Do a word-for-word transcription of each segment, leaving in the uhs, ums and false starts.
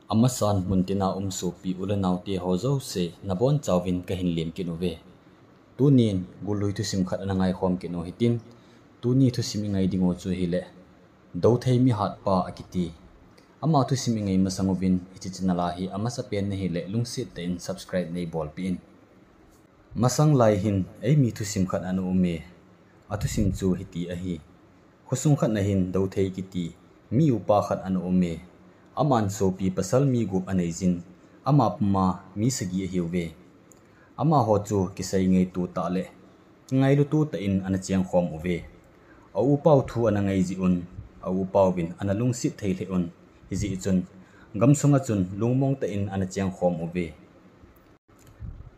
Amasan muntina um sopi u le naote ho jouse nabonchauvin kahin lemkit uve. Tunin gullui thusim khat ana ngaikhom kit u hitin, tuni thusim ingai dingu chu hileh, Douthei Mihatpa akiti. Ama thusim ingai masang uvin hiche channel a hi amasapen nahileh lungset tah in subscribe neibolpeh in. Masang lai hin eimi thusim khat ana ume. Athusim chu hiti ahi. Khosung khat na hin Douthei kiti mi upa khat ana ume. Aman sopi pasal mi gup aneijin, ama puma mi sagi ahiuve. Amaho chu kisei ngaito tah le kingailuto tah in ana chengkhom uve. A upau thu ana ngai jeh un, a upauvin ana lungset thei lheh un, hijeh chun gamsunga chun lungmong tah in ana chengkhom uve.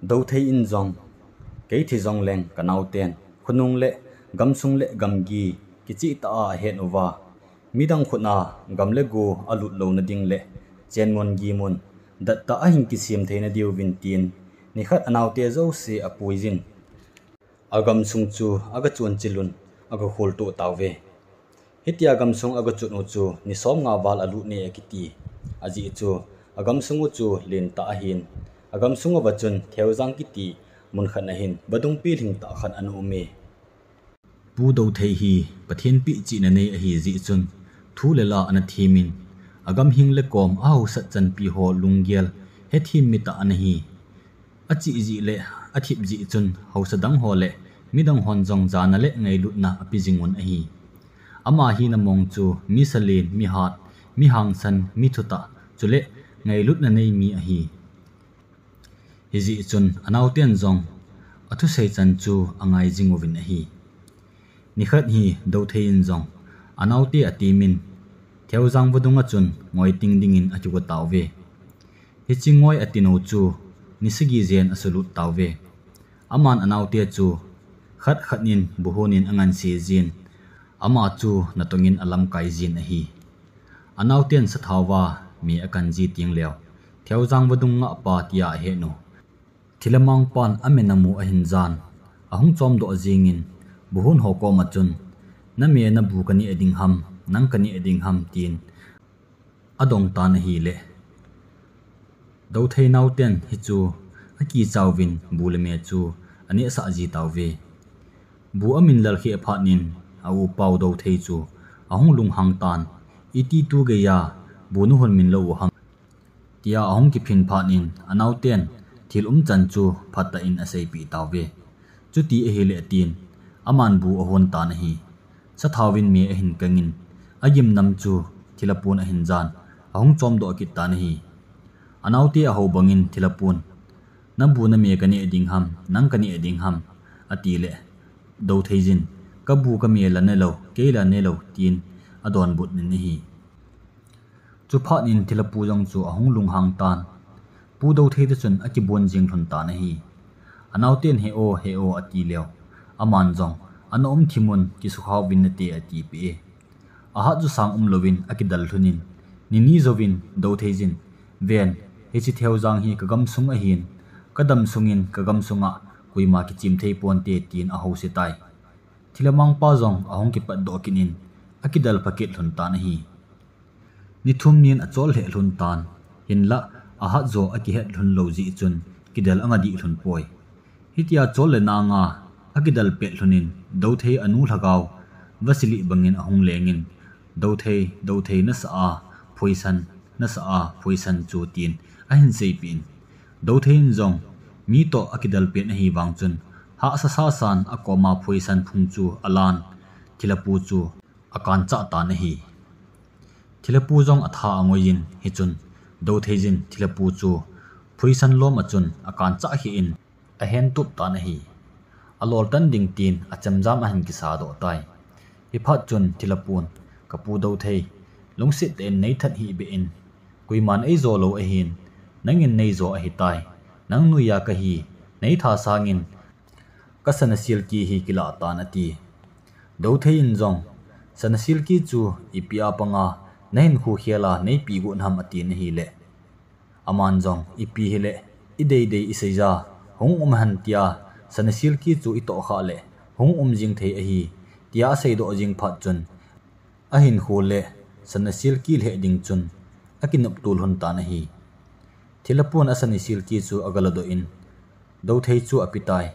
Douthei in jong, kei thi jongleng kanaoten khonung le gamsung le gamgi kichehtah a ahet uva, midang khutna gam le go alut louna ding le chenmun gimun dattah ahin kisem theina diuvin tin, nikhat anaote jouse apuijin, agamsung chu aga chonchil un, aga kholtoh tauve. Hitia gamsung aga chot u chu ni somnga val alut ne akiti. Ajeh chu agamsung u chu lentah ahin, agamsung uva chun Theojang kiti mun khat na hin vadung pilhing tah khat ana ume. Pu Douthei hi Pathen peh chihna nei ahijeh chun, thu le la ana themin, agam hing le kom ahaosat chanpi ho lunggel hethem mi tah ana hi. Achih jeh le athip jeh chun haosa dang ho le midang hon jong jana le ngailutna ape jing un ahi. Ama hina mong chu mi salen, mi hat, mi hangsan, mi thutah, chule ngailutna nei mi ahi. Hijeh chun anaoten jong athusei chan chu angai jing uvin ahi. Nikhat hi Douthei in jong anaote atemin, Theojang vadunga chun ngoi ting dingin akigo tauve. Hiche ngoi atin u chu ni sagi jen asulut tauve. Aman anaote chu khat khat in bu hon in anganse jin, ama chu natong in alamkai jin ahi. Anaoten sathaova me akan ji teng leu, Theojang vadung ngahpa tia ahet u Thilamangpan ame namu ahin jan, ahung chomdoh jengin, bu hon ho koma chun, name nabu kaneh ding ham, nang kaneh ding ham, tin adong tan ahile, Douthei naoten hichu akichauvin bu le me chu anehsah ji tauve. Bu amin lalkheh phat in, a upau Douthei chu ahung lunghang tan, iti tu geiya bu nahon min lou u ham, tia ahung kiphin phat in, anaoten thil umchan chu phatah in aseipeh tauve. Chuti ahile atin, aman bu ahon tan ahi. Sathaovin me ahin kangin, agimnam chu thilhapun ahin jan, ahung chomdoh kit tan ahi. Anaote ahou bangin thilhapun, nabu name kaneh ding ham, nang kaneh ding ham, atile, Douthei jin, kabu kame la nelou, kei la nelou, tin adonbut in ahi. Chuphat in thilhapu jong chu ahung lunghang tan, Pu Douthei toh chun akibon jing lhon tan ahi. Anaoten he o, he o ati leu, aman jong, ana um thim un, kisukha uvin nate atipeh e. Ahat jo sang umlouvin akidel lhonin, nini jouvin Douthei jin, ven, hiche Theojang hi kagamsung ahin, kadam sungin kagamsunga koima kichem thei ponte, tin ahouse tai. Thilamangpa jong ahung kipatdoh kit in, akidel pha kit lhon tan ahi. Ni thum nin achol lheh lhon tan, hinlah ahat jo akihet lhon lou jeh chun kidel anga dih lhon poi. Hitia chol le nanga akidel pet lhonin, Douthei anu lhagao Vasili bangin ahung lengin, Douthei, Douthei nasa a phoisan, nasa a phoisan chu, tin ahin seipeh in, Douthei in jong mi toh akidel pet ahivang chun, hahsa sasan akoma phoisan phung chu alan, thilhapu chu akanchah tan ahi. Thilhapu jong atha angoiyin, hichun Douthei jin thilhapu chu phoisan lom a chun akanchah kheh in, ahentup tan ahi. Aloltan ding tin achemjam ahin kisadoh tai. Hiphat chun thilhapun, kapu Douthei, lungset tah in neithat hih beh in, koiman eijo lou ahin, nangin neijo ahitai. Nang noiya kahi, neitha sangin kasana silki hi kilah tan, ati. Douthei in jong, sana silki chu ipi a panga nahin khukhel a neipe got ham, atin ahile, aman jong, ipi hileh, ideidei iseiya hung um hen tia, sana silki chu itohkhah leh hung um jing thei ahi, tia aseidoh jing phat chun, ahinkho le sana silki lheh ding chun akinop tul lhon tan ahi. Thilapun a sani silki chu agaladoh in, Dothei chu apetai.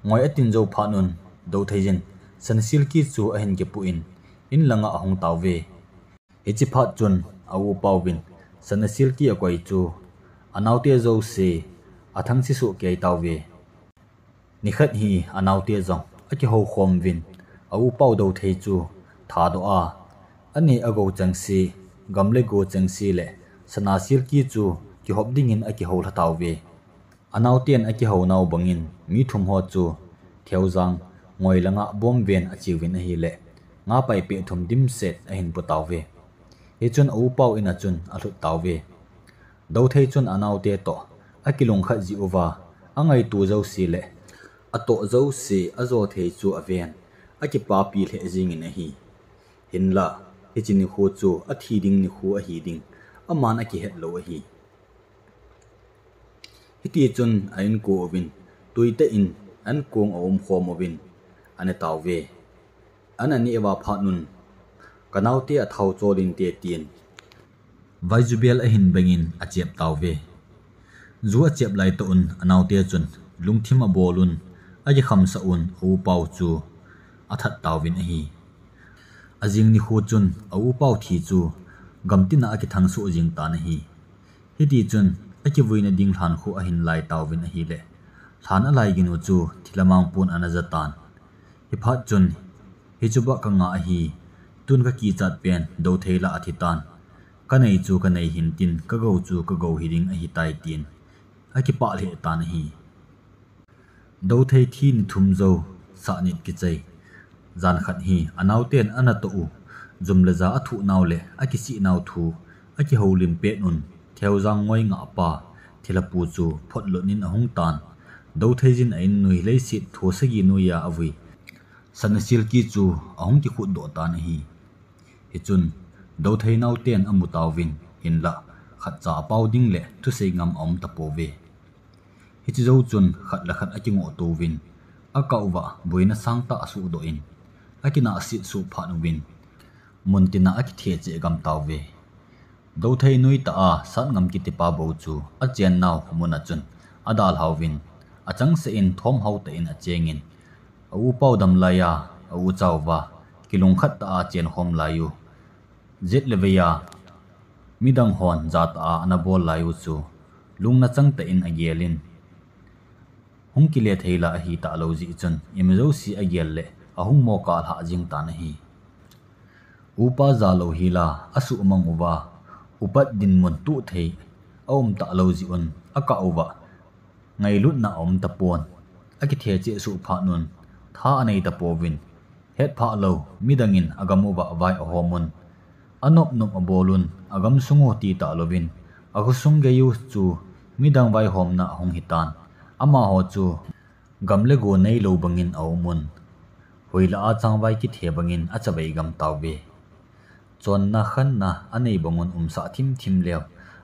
Ngoi atin jou phat un, Dothei jin sani silki chu ahin kipuh in, in langa ahung tauve. Hiche phat chun a upa uvin sani silki akoi chu anaote jouse athangse soh kei tauve. Nikhat hi anaote jong akihou khom uvin, a upa u Dothei chu thadoh a, aneh agou chengse, gam le go chengse le sana silki chu kihop dingin akihou lha tauve. Anaoten akihou nau bangin mi thum ho chu Theojang ngoi langa bomven acheuvin ahile, nga paipeh thum dimset ahin pu tauve. Hichun a upa u in a chun alhut tauve. Dothei chun anaote toh akilungkhat jeh uva, angaito jouse le atoh jouse ajo thei chu aven, akipapi lheh jengin ahi. Hinla, hiche nikho chu athi ding nikho ahi ding, aman akihet lou ahi. Hitichun a inko uvin, tuitah in ankong aum khom uvin, ane tauve. Ana neh uva phat un, kanaote athao chol inte tin, vaijubel ahin bengin achep tauve. Ju achep laitah un anaote chun lungthim abol un, akikhamsah un a upa u chu athat tauvin ahi. Ajing nikho chun a upa u thi chu gamtina akithangsoh jeng tan ahi. Hitichun akivuina ding lhan khu ahin lai tauvin ahile, lhan alai gin u chu thilamang pun ana ja tan. Hiphat chun, hichu bah kanga ahi, tun kakichat pen Dothei la athitan. Kanei chu kanei hintin, kagou chu kagou hiding ahitai tin akipah lheh tan ahi. Dothei thi ni thum jou, sahnit kichai, jan khat hi anaoten anatoh u, jum le ja athuh nau le akisih nau thu akihoulim pet un, Theojang ngoi ngahpa thilapu chu photlut in ahung tan. Dothei jin a innoi leiset tho sagi noiya avui sana silki chu ahung kikhutdoh tan ahi. Hichun, Dothei naoten amu tauvin, hinla khatcha apao ding le thusei ngam aum tapouve. Hiche jou chun khat le khat akingoh touvin, akah uva boina sangtah asuhdoh in, akinahset suh phat uvin, muntina akithe cheh gam tauve. Dothei nuitah a Satngam kitipa bou chu achen nau muna chun adalhauvin, achangseh in thomhao tah in achengin, a upau damlaiya a uchauva kilungkhat tah a chenkhom laiyu, jet le veiya midang hon jatah a ana bol laiyu chu lungna changtah in agelin, hung kile theila ahitah lou jeh chun ima jouse agel le ahung mokah lhah jeng tan ahi. Upa jalou hila asuhmang uva, upat dinmun tuh thei aumtah lou jeh un akah uva ngailutna aum tapon, akithe cheh suh phat un tha anei tapouvin, hetphah lou midangin agam uva vai ahomun, anopnop abolun, agamsung u titah louvin, akhosung geiyu chu midang vaihomna ahung hitan, amaho chu gam le go neilou bangin aumun, hoilah a changvai kithe bangin achavei gam tauve. Chonna khanna anei bangun umsah thimthim leu,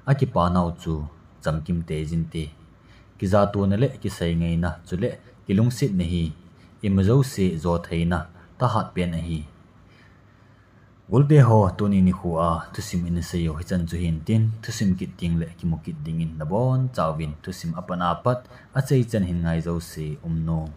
akipanau chu chamkim teijin te. Kijatona le kiseingaina chule kilungsetna hi ima jouse jotheina tahat pen ahi. Golteho, tuni nikhoa thusim ina seiyu hichan chu hintin, thusim kit tengle kimu kit dingin nabonchauvin thusim apat apat achaichan hin ngai jouse umnom.